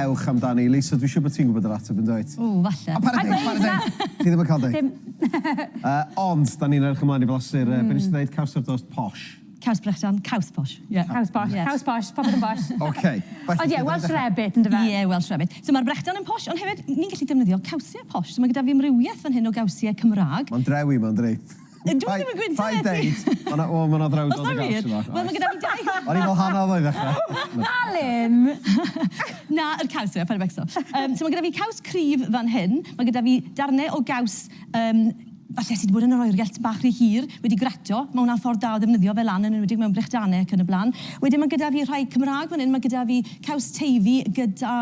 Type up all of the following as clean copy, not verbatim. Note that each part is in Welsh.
Ewch amdani. Lisa, dwi'n siŵr bod ti'n gwybod yr ateb yn dwyt? O, falle. O, paid â deud, paid â deud. Ti ddim yn cael deud. Dim. Ond, da ni'n edrych ymlaen i flasu'r, mm. Be nes i ddeud, caws ar dost posh. Caws brechdan, caws posh. Yeah. Caws posh, yes. caws posh, popeth yn posh. OK. Ond ie, Welsh rarebit, yndyfe? Ie, yeah, Welsh rarebit. So mae'r brechdan yn posh, ond hefyd ni'n gallu defnyddio cawsiau posh. So mae gyda fi amrywiaeth fan hyn o gawsiau Cymraeg. Mae'n drewi, mae'n dri. Dwi ddim yn gwyntog Paid deud. Ma' 'na, wel, ma' 'na ddrewdod y gaws yma. Wel, mae gyda fi dau... O'n i'n fel hanner ddo i ddechrau. Alun! Na, yr caws yw e, paid â becso. Um, so mae gyda fi caws cryf fan hyn. Mae gyda fi darnau o gaws um, falle sydd wedi bod yn yr oergell bach rhy hir, wedi grato. Mae hwnna'n ffordd da o ddefnyddio fe lan, yn enwedig mewn brechdanau ac yn y blaen. Wedyn mae gyda fi rhai Cymraeg fan hyn. Mae gyda fi caws Teifi gyda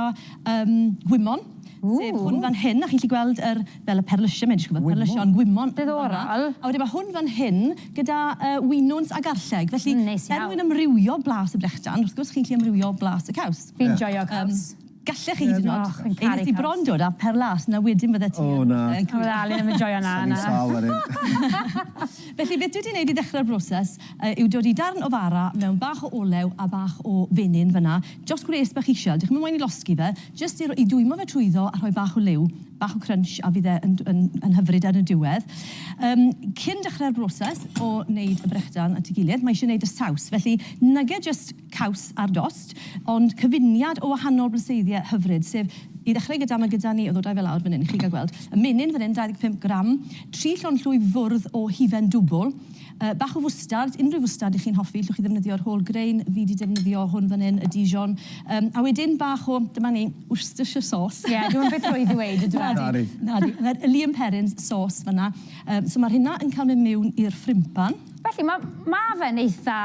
um, gwymon. Sef hwn fan hyn, a chi'n gallu gweld yr, fel y perlysiau, mae'n disgwyl fel perlysion, gwymon. Diddorol. A wedyn mae hwn fan hyn gyda uh, winwns a garlleg. Felly, mm, neis er mwyn amrywio blas y brechdan, wrth gwrs chi'n gallu amrywio blas y caws. Fi'n yeah. joio caws. Um, gallech chi hyd yn oed. Oh, fi'n caru caws. Ei bron dod â perlas na wedyn fydde ti. O, na. Oedd Alun ddim yn joio na. Sa'n i'n sâl wedyn. Felly, beth dwi wedi gwneud i ddechrau'r broses yw dod i darn o fara mewn bach o olew a bach o fenyn fyna, Jyst gwres bach isel, dych chi'm yn moyn i losgi fe, jyst i i dwymo fe trwyddo a rhoi bach o liw, bach o crunch a fydd e yn yn yn hyfryd ar y diwedd. Yym cyn dechrau'r broses o wneud y brechdan at ei gilydd, mae eisiau wneud y saws. Felly nage jyst caws ar dost, ond cyfuniad o wahanol blyseiddiau hyfryd, sef i ddechrau gyda, mae gyda ni, o ddod â fe lawr fan hyn i chi gael gweld, y menyn fan hyn, 25 gram, tri llond llwy fwrdd o hufen dwbl, Yy bach o fwstard, unrhyw fwstard 'ych chi'n hoffi, llwch chi ddefnyddio'r whole grain, fi 'di defnyddio hwn fan 'yn, y Dijon. Yym a wedyn bach o, dyma ni, Worcestershire sauce. Ie, dyw e'm byth rhwydd i weud ydw e? Nadi. Nadi. Ma'r Liam Perrins sauce fan 'na. Yym so ma'r rhina yn ca'l mynd miwn i'r ffrimpan. Felly ma' ma' fe'n eitha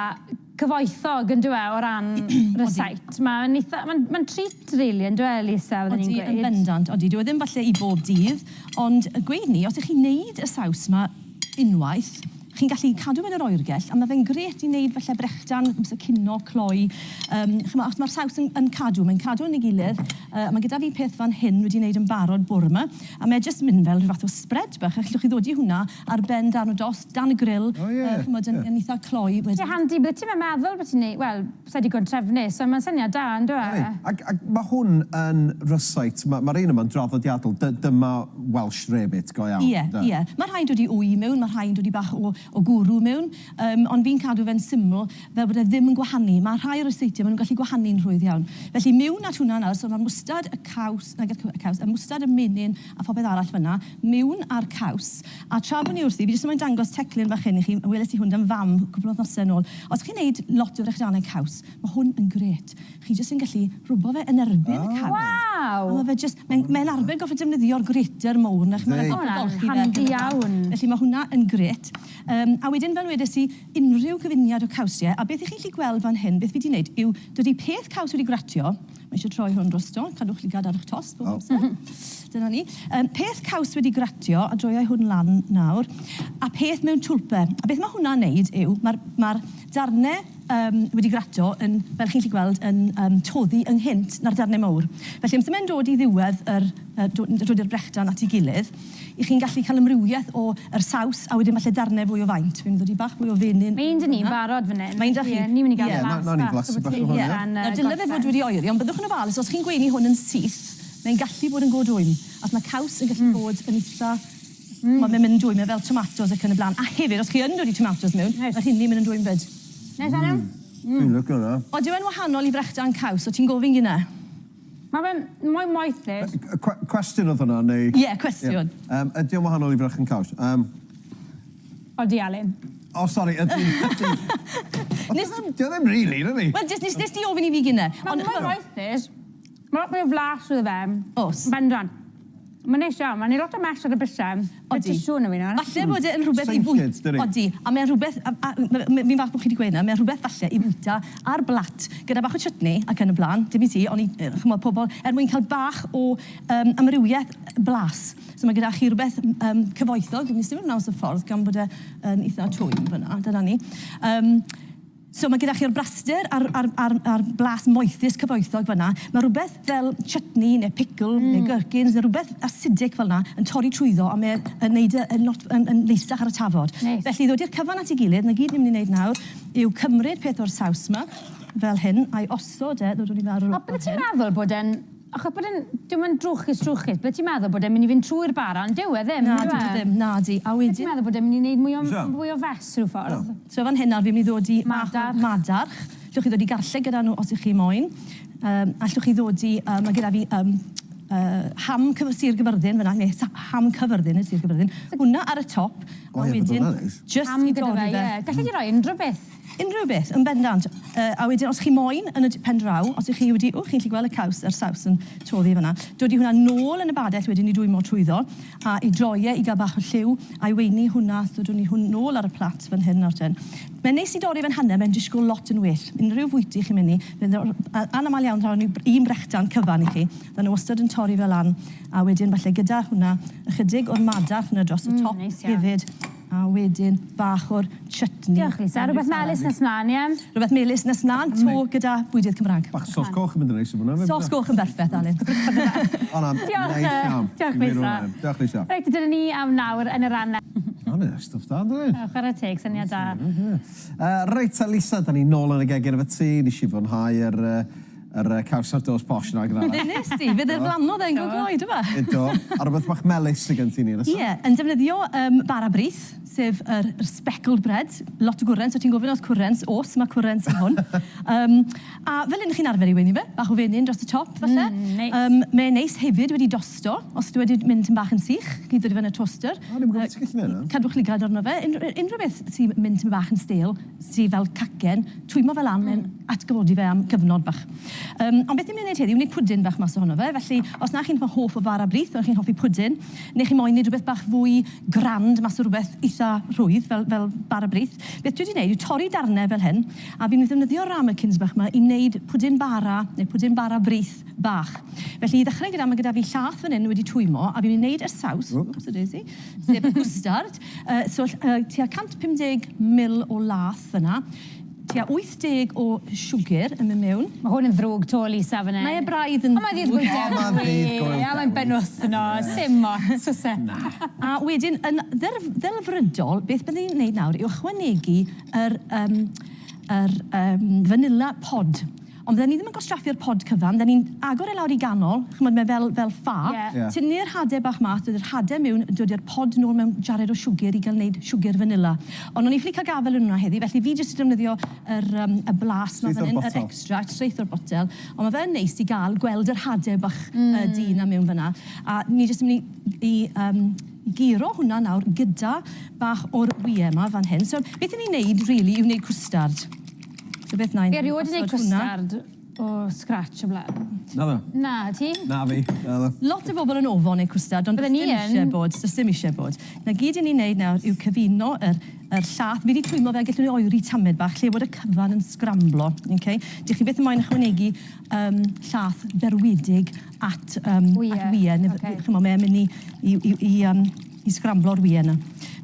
cyfoethog yndyw e o ran rysáit. Ma'n eitha ma'n ma'n treat rili yndyw e Lisa fydden i'n Odi, gweud. yn bendant, odi. Dyw e ddim falle i bob dydd, ond y gweud 'ny, os 'ych chi'n neud y saws 'ma unwaith, chi'n gallu cadw fe yn yr oergell, a ma' fe'n grêt i neud falle brechdan, amser cino, cloi, yym ch'mo' achos ma'r saws yn yn cadw, mae'n cadw yn ei gilydd, yy a ma' gyda fi peth fan hyn wedi neud yn barod bore 'ma, a mae e jyst yn mynd fel rhyw fath o spread bach, a allwch chi ddodi hwnna ar ben darn o dost, dan y grill, O ie. Yy ch'mod yn yn itha cloi wedyn. Ie handi, bydde ti'm yn meddwl bod ti'n neu- wel, sa i digon trefnus, ond mae'n syniad da on'd yw e? Ydi, ac ac ma' hwn yn rysait, ma' ma'r un yma'n draddodiadol, dy- dyma Welsh rarebit go iawn, Ie, ynde? ie. Ma' rhai'n dod i wy mewn, ma' rhai'n dod i bach o o gwrw mewn, yym ond fi'n cadw fe'n syml fel bod e ddim yn gwahanu. Ma' rhai ryseitiau, ma' nhw'n gallu gwahanu'n rhwydd iawn. Felly miwn at hwnna nawr, so ma'r mwstad, y caws, nag y caws, y mwstad, y menyn a phopeth arall fan'na, miwn a'r caws. A tra bod ni wrthi, fi jyst yn moyn dangos teclyn bach hyn i chi, weles i hwn 'da'n fam cwpl o wythnosau yn ôl. Os chi'n neud lot o frechdanau caws, ma' hwn yn grêt. Chi jyst yn gallu rwbo fe yn erbyn y caws. Waw! A ma' fe jyst, mae'n mae'n arfer gorfod defnyddio'r grater mowr 'na, ch'mod, a gorfod golchi fe. Ma' hwnna'n handi iawn. Felly ma' hwnna yn grêt. Yym a wedyn fel wedes i, unrhyw gyfuniad o cawsiau, a beth 'ych chi'n gallu gweld fan hyn, beth fi 'di neud yw dydi peth caws wedi gratio, Mae eisiau troi hwn drosto, cadwch lygad ar eich tost bob amser. Dyna ni. Um, peth caws wedi gratio, a droiau hwn lan nawr, a peth mewn twlpe. A beth mae hwnna'n neud yw, mae'r ma darnau um, wedi grato yn, fel chi'n gallu gweld, yn um, toddi ynghynt na'r darnau mawr. Felly, amser mae'n dod i ddiwedd yr, uh, dod, dod i'r brechdan at ei gilydd, i chi'n gallu cael amrywiaeth o yr saws a wedyn falle darnau fwy o faint. Fi'n mynd i ddod i bach mwy o fenyn. Mae un 'da ni'n barod fan hyn. Mae un 'da chi? Ie, ni'n mynd i gael Ie, blas nawn ni bach flasu bach o hwn, ie. Nawr dyle fe fod wedi oeri, ond byddwch yn ofalus, os chi'n gweini hwn yn syth, mae'n gallu bod yn go dwym, achos mae caws yn gallu bod yn eitha, ch'mod, mae'n mynd yn dwym, mae fel tomatos ac yn y blaen. A hefyd, os chi yn dod i tomatos mewn, mae rhinny'n mynd yn dwym 'fyd. Neis Anna. Dwi'n licio hwnna. Odyw e'n wahanol i frechdan caws? O' ti'n gofyn gynne? Mae fe'n mwy moethus. Cwestiwn oedd hwnna, neu? Ie, cwestiwn. Ie. Yym, ydy o'n wahanol i frechdan caws? Yym. Odi, Alun. O, sori, ydy, ydy. Nes... Dio ddim rili, nadi? Wel, jyst nes, nes di ofyn i fi gynne. Mae'n mwy moethus. Mae lot mwy o flas iddo fe. Oes. Bendant. Mae'n neis iawn. Mae'n neud lot o mess ar y bysedd. Odi. Bit too soon i fi nawr. Falle bod e yn rhywbeth i fwy-... Seimllyd, dydi? Odi. A mae'n rhywbeth... a a m- m- fi'n falch bod chi 'di gweud 'na. Mae'n rhywbeth falle i fwyta ar blat gyda bach o chutney ac yn y blaen, dim i ti, ond i, ch'mod, pobl, er mwyn cael bach o yym amrywiaeth blas. So mae gyda chi rhywbeth yym cyfoethog, fi'n mynd i symud hwnna mas o'r ffordd gan bod e yn itha twym fan'na, dyna ni. Yym. So mae gyda chi'r braster a'r, a'r, a'r, a'r blas moethus cyfoethog fan'na. Mae rhywbeth fel chutney neu pickle mm. neu gherkins neu rhywbeth acidic fel 'na yn torri trwyddo a mae yn neud e yn lot yn, yn neisach ar y tafod. Neis. Felly ddod i'r cyfan at ei gilydd, 'na gyd ni'n mynd i wneud nawr yw cymryd peth o'r saws 'ma fel hyn a'i osod e, ddodwn ni fe ar yr O, bydde ti'n meddwl bod e'n... Achos bod e'n... Dyw e'm yn drwchus drwchus, byddet ti'n meddwl bod e'n mynd i fynd trwy'r bara, ond dyw e ddim, Na, yndyw dyw e? e ddim, nadi. A Byddet wedyn... ti'n meddwl bod e'n mynd i wneud mwy o... Ie. fwy o fess rhyw ffordd. So fan hyn nawr, fi'n mynd i ddodi bach o Madarch. madarch. Allwch chi ddodi garlleg gyda nhw os ych chi moyn. Yym, allwch chi ddodi, yym, ma' gyda fi, yym, yy, ham cyf- Sir Gyfyrddin fan'na, neu sa- ham Cyfyrddin, nid Sir Gyfyrddin. Hwnna ar y top, O a ie, bydd wedyn hwnna'n neis. jyst Ham i gyda dorri fe, fe. ie. Galli di roi unrhyw beth. Unrhyw beth, yn bendant. Yy, a wedyn, os chi moyn, yn y pen draw, os ych chi wedi... O, chi'n gallu gweld y caws a'r saws yn toddi fan'na. Dod i hwnna nôl yn y badell wedyn i dwymo trwyddo, a i droi e i gael bach o lliw, a'i weini hwnna, dodwn ni hwn nôl ar y plat fan hyn nawr ten. Mae'n neis i dorri fe'n hanner, mae'n disgwyl lot yn well. Unrhyw fwyty chi'n mynd i, fydd o- a- anamal iawn rhawn ni un brechdan cyfan i chi. Fydden nhw wastad yn torri fe lan, a wedyn falle gyda hwnna, ychydig o'r madarch yna dros y top neis iawn. hefyd. A wedyn bach o'r chutney. Diolch Lisa. Rhywbeth melys nes mlaen, ie? Rhywbeth melys nes mlaen, to gyda bwydydd Cymraeg. Bach sos coch yn mynd yn neis efo hwnna. hefyd, Sos goch yn berffaith, Alun. O na, Diolch, neis iawn. diolch, Dwi'n meddwl Lisa. hwnna. Diolch Lisa. Reit, dyna ni am nawr yn y ran O, na, stwff da, ynddo O, chwarae teg, syniad da. Reit, Lisa, da ni nôl yn y gegin efo ti. Nes i fwynhau yr, uh, yr caws ar dos posh na gyda. Nes di, fe ddiflannodd e'n go gloi, do fe? Edo, a rhywbeth bach melys sy gen ti ni nesa. Ie, yeah, yn defnyddio bara brith, sef yr speckled bread, lot o gwrens, so ti'n gofyn os cwrens, os mae cwrens yn hwn. A fel un chi'n arfer i weini fe, bach o fenyn dros y top, falle. Mm, neis. Mae'n neis hefyd wedi dosto, os dwi wedi mynd yn bach yn sych, chi'n dod i fe yn y toaster. O, ni'm yn gwbod ti'n gallu neud 'na. Cadwch lygad arno fe. Unrhyw beth sy'n mynd tipyn bach yn stale, sy fel cacen, twymo fe lan, mae'n atgyfodi fe am gyfnod bach. Ond beth ni'n mynd i wneud heddiw, wneud pwdin bach mas ohono fe. Felly, os na chi'n hoff o fara brith, os chi'n hoffi pwdin, neu chi moyn wneud rhywbeth bach fwy grand mas o rhywbeth eitha rhwydd, fel bara brith, beth dwi wedi wneud yw torri darnau fel hyn, a fi'n mynd i ddefnyddio'r ramekins bach yma i wneud pwdin bara, neu pwdin bara brith bach. Felly, i ddechrau gyda, mae gyda fi llath fan hyn wedi twymo, a fi'n mynd i wneud y saws, oops a daisy, sef y cwstard. So, tua 150 ml o lath fyna, tua 80 o siwgr yn mynd mewn. Mae hwn yn ddrwg to, Lisa, fan hyn. Mae e braidd yn Ond mae ddydd Gŵyl O, mae'n ddydd Dewi. Gŵyl A mae'n Dewi. benwythnos, sim ots, oes e? Na. A wedyn, yn ddelfrydol, beth byddwn ni'n gwneud nawr yw ychwanegu yr, um, yr um, vanilla pod. Ond bydden ni ddim yn gwastraffu'r pod cyfan, bydden ni'n agor e lawr i ganol, chimod, mae fel, fel ffa. Ie. Ie. Tynnu'r hadau bach mas, dod â'r hadau mewn, dod â'r pod nôl mewn jared o siwgr i gael wneud siwgr vanilla. Ond o'n i ffili cael gafael yn hwnna heddi, felly fi jyst yn defnyddio yr, y blas 'ma Straight fan o'r hyn, yr botel. extract, straight o'r botel. Ond mae fe'n neis i gael gweld yr hadau bach du 'na mewn fan'na. A ni jyst yn mynd i, i, um, i guro hwnna nawr gyda bach o'r wyau 'ma fan hyn. So beth 'yn ni'n neud really yw wneud cwstard. So beth 'na i Fi erioed 'di neud osod hwnna. cwstard o scratch o blaen. Na ddo. Na, ti? Na fi. Na ddo. Lot o bobl yn ofon neu cwstard, ond does Bydden ni dim eisiau yn. bod, does dim eisiau bod. Na gyd 'yn ni'n neud nawr yw cyfuno yr, yr llath. Fi 'di twymo fe a gallwn ni oeri tamed bach lle bod y cyfan yn sgramblo. Okay? Dych chi byth yn moyn ychwanegu llath berwedig at, Wyau. at wyau. Neu, Ocê. chimod, mae'n mynd i, i, i, i, i sgramblo'r wyau yna.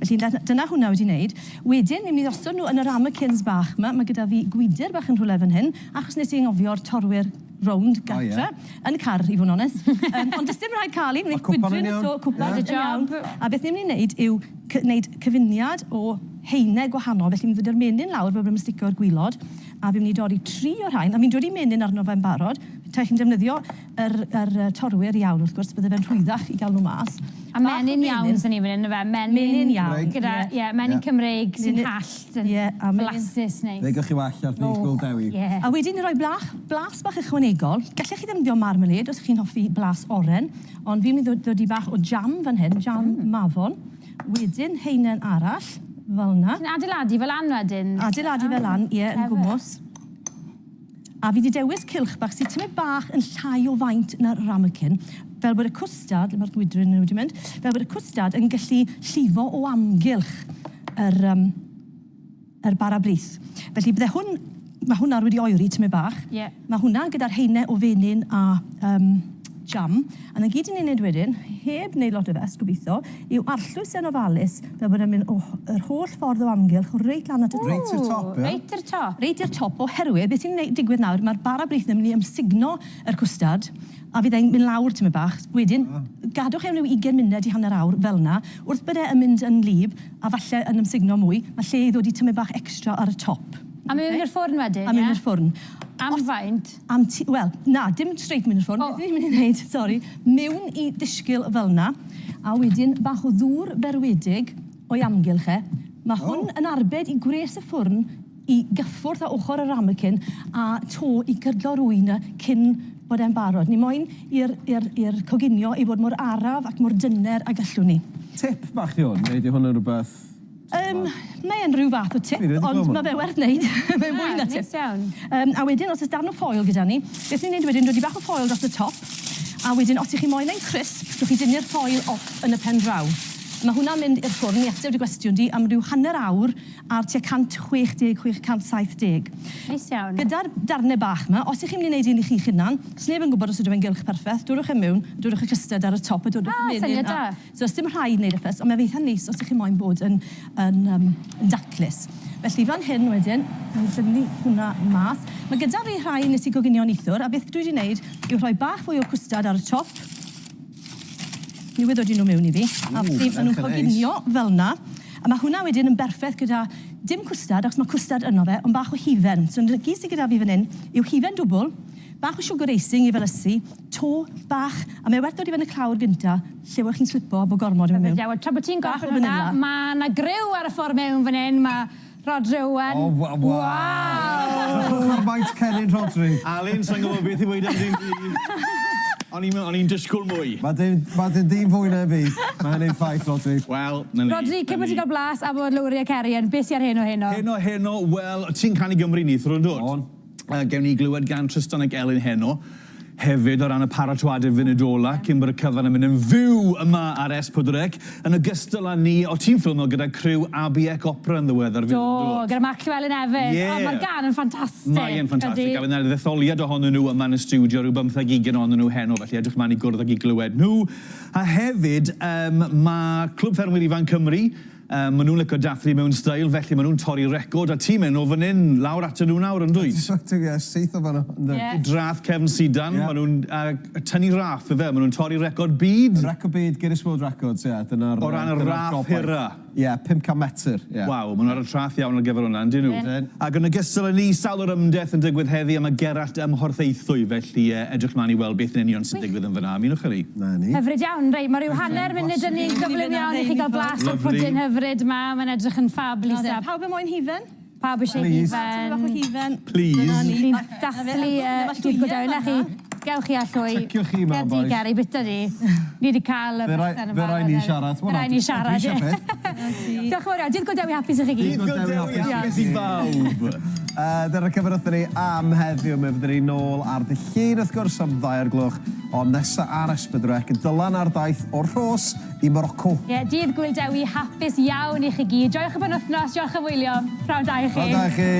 Felly dyna hwnna wedi wneud. Wedyn, ni'n mynd i osod nhw yn y ramekins bach yma. Mae gyda fi gwydr bach yn rhywle fan hyn, achos nes i anghofio'r torwyr rownd gartre, yn y car, i fod yn onest. Ond does dim rhaid cael un, Ma' wneud cwpan yn gwydryn y iawn. to, cwpan Ie. yn iawn. Job. A beth ni'n mynd i wneud yw wneud cyfuniad o haenau gwahanol. Felly ni'n dod â'r menyn lawr fel bod e'n stico i'r gwilod, a fi'n mynd i dorri 3 o'r rhain, a fi'n dod i menyn arno fe'n barod. Petai chi'n defnyddio yr torwyr iawn, wrth gwrs, bydde fe'n rhwyddach i gael nhw mas. A Bach o menyn iawn menyn. sy'n ni fan hyn, yfe? Menyn, Menyn iawn, Gyda, ie. ie, menyn Ie. Cymreig sy'n Menyn- hallt, yn Ie, a menyn- flasus neis. Fe gewch chi well ar ddydd Gŵyl Dewi. Ie. A wedyn i roi blach, blas bach ychwanegol, gallech chi ddefnyddio marmalade os chi'n hoffi blas oren, ond fi'n mynd i ddod i bach o jam fan hyn, jam mafon. Wedyn haenen arall, fel yna. Ti'n adeiladu fel lan wedyn? Adeiladu fel lan, ie, yn Clever. gwmws. A fi 'di dewis cylch bach sydd tymed bach yn llai o faint na'r ramekin, fel bod y cwstard, mae'r gwydryn yn wedi mynd, fel bod y cwstard yn gallu llifo o amgylch yr, yr bara brith. Felly bydde hwn, mae hwnna wedi oeri tymed bach. Ie. Mae hwnna gyda'r haenau o fenyn a jam. A 'na gyd 'yn ni'n neud wedyn, heb wneud lot o fes, gobeithio, yw arllwys e'n ofalus fel bod e'n mynd o, yr holl ffordd o amgylch, reit lan at y top. Reit i'r top, ie? Reit i'r top. Reit i'r top, oherwydd beth sy'n digwydd nawr, mae'r bara brith yn mynd i ymsugno yr cwstard, a fydd e'n mynd lawr tymed bach. Wedyn, gadwch e am ryw 20 munud i hanner awr fel 'na. Wrth bod e yn mynd yn wlyb, a falle yn ymsugno mwy, mae lle i ddod i tymed bach extra ar y top. A mewn i'r ffwrn wedyn, A mewn ie? i'r ffwrn. Am faint? Am ti... Wel, na, dim straight mewn i'r ffwrn. Oh. Beth ni'n mynd i wneud, sori, mewn i disgyl fel 'na, a wedyn bach o ddŵr berwedig o'i amgylch e. Mae hwn oh. yn arbed i gwres y ffwrn i gyffwrdd â ochr y ramekin a to i gydlo'r wy 'na cyn bod e'n barod. Ni moyn i'r i'r i'r coginio i fod mor araf ac mor dyner ag allwn ni. Tip bach 'di hwn, neu 'di hwn yn rhywbeth... Yym, mae e'n rhyw fath o tip, ond mae fe werth wneud. Mae'n fwy na tip. Neis iawn. Yym, a wedyn, os oes darn o ffoil gyda ni, beth ni'n neud wedyn, dod i bach o ffoil dros y top, a wedyn, os 'ych chi moyn e'n crisp, gewch chi dynnu'r ffoil off yn y pen draw. Mae hwnna'n mynd i'r ffwrn, i ateb dy gwestiwn di, am ryw hanner awr ar tua 160, 670. Neis iawn. Gyda'r darnau bach 'ma, os 'ych chi'n mynd i wneud un i chi'ch hunan, sneb yn gwybod os ydyw e'n gylch perffaith, dodwch e mewn, dodwch y custard ar y top a dodwch y menyn. Ah, syniad da. So does dim rhaid wneud y ffys, ond mae fe eitha neis os ych chi moyn bod yn, yn, um, yn daclus. Felly fan hyn wedyn, dwi'n tynnu hwnna mas. Mae gyda fi rhai nes i goginio neithiwr, a beth dwi wedi wneud yw rhoi bach fwy o cwstard ar y top. Newydd ddod i nhw mewn i fi. A felly maen nhw'n coginio fel yna. A mae hwnna wedyn yn berffaith gyda dim cwstard, achos mae cwstard yno fe, ond bach o hufen. So 'na gyd sydd gyda fi fan hyn yw hufen dwbl, bach o siwgr eising i felysu, To bach, a mae werth dod i fyny clawr gynta, lle wel chi'n slipo a bod gormod yn mynd mewn. Wel, tra bod ti'n gorffen hwnna, mae 'na griw ar y ffordd mewn fan hyn, mae Rhodri Owen. O, wa- waw! Waw! Ar maint cennin Rhodri. Alun, sa i'n gwybod beth i weud am dim byd. O'n i'n o'n i'n disgwyl mwy. Mae dim, mae dim dyn fwy na fi. Mae hynny'n ffaith, Rhodri. Wel, 'na ni. Rhodri, cyn bod ti'n cael blas a bod Lowri a Ceri yn, beth sy ar heno heno? Heno heno, wel, ti'n canu Gymru neithiwr yn dwt? O'n. Gewn ni glywed gan Trystan ac Elin heno, hefyd o ran y paratoadau funud ola, cyn bod y cyfan yn mynd yn fyw yma ar S4C. Yn ogystal â ni, o' ti'n ffilmio gyda criw ABEC Opera yn ddiweddar 'fyd, Do, yn do? gyda Mark Llewelyn Evans. Ie! O, mae'r gân yn ffantastig. Mae e'n ffantastig, a fydd 'na ddetholiad ohonyn nhw yma yn y stiwdio, rhyw bymtheg, ugain ohonyn nhw heno, felly edrych mlaen i gwrdd ac i glywed nhw. A hefyd, yym, ma' Clwb Ffermwyr Ifanc Cymru, Yym, maen nhw'n licio dathlu mewn steil, felly maen nhw'n torri record, a ti'n mynd o fan hyn lawr atyn nhw nawr, yn dwyt? Ydw, ie, syth o fan'na, yndw. Ie. Drath Cefn Sidan, Ie. maen nhw'n yy tynnu raff, ife? Maen nhw'n torri record byd. Record byd, Guinness World Records, ie, dyna'r... O ran y dyna'r raff gobaith. hira. Ie, 500 metr, ie. Waw, maen nhw ar y traeth iawn ar gyfer hwnna, yn dyn nhw? Ydyn. Ac yn ogystal â ni, sawl yr ymdaith yn digwydd heddi, a mae Gerallt ym Mhorthaethwy, felly yy edrych mlaen i weld beth yn union sy'n digwydd yn fan'na. Ymunwch â ni. 'Na ni. Hyfryd iawn. Reit, mae rhyw hanner munud yn ni'n gyflym iawn i chi gael blas o'r Lovely. pwdin hyfryd 'ma. Mae'n edrych yn ffab, Lisa. Pawb yn moyn hufen? Pawb eisiau Please. hufen. Bach o hufen. Please. Dyna ni. Ni'n dathlu yy dydd Gŵyl Dewi. Na chi, gewch chi a llwy. Ticiwch chi mewn, Ger di, bois. Geri, bita di. Ni 'di cael y Fe rai- pethau yn fe rai barod. ni siarad. Fe rai ni siarad, Dwi eisiau ie. peth. Diolch yn fawr iawn. Dydd Gŵyl Dewi hapus i chi gyd. Dydd Gŵyl Dewi hapus i bawb. Dyna'r cyfan wrthon ni am heddiw. Mi fyddwn ni nôl ar ddydd Llun, wrth gwrs, am ddau o'r gloch, ond nesa ar S4C, Dylan ar daith o'r Rhos i Morocco. Ie, dydd Gŵyl Dewi hapus iawn i chi gyd. Joiwch y penwythnos, diolch am wylio. Pnawn da i chi. Pnawn da i chi.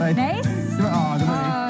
Reit. Neis? O, dyma ni.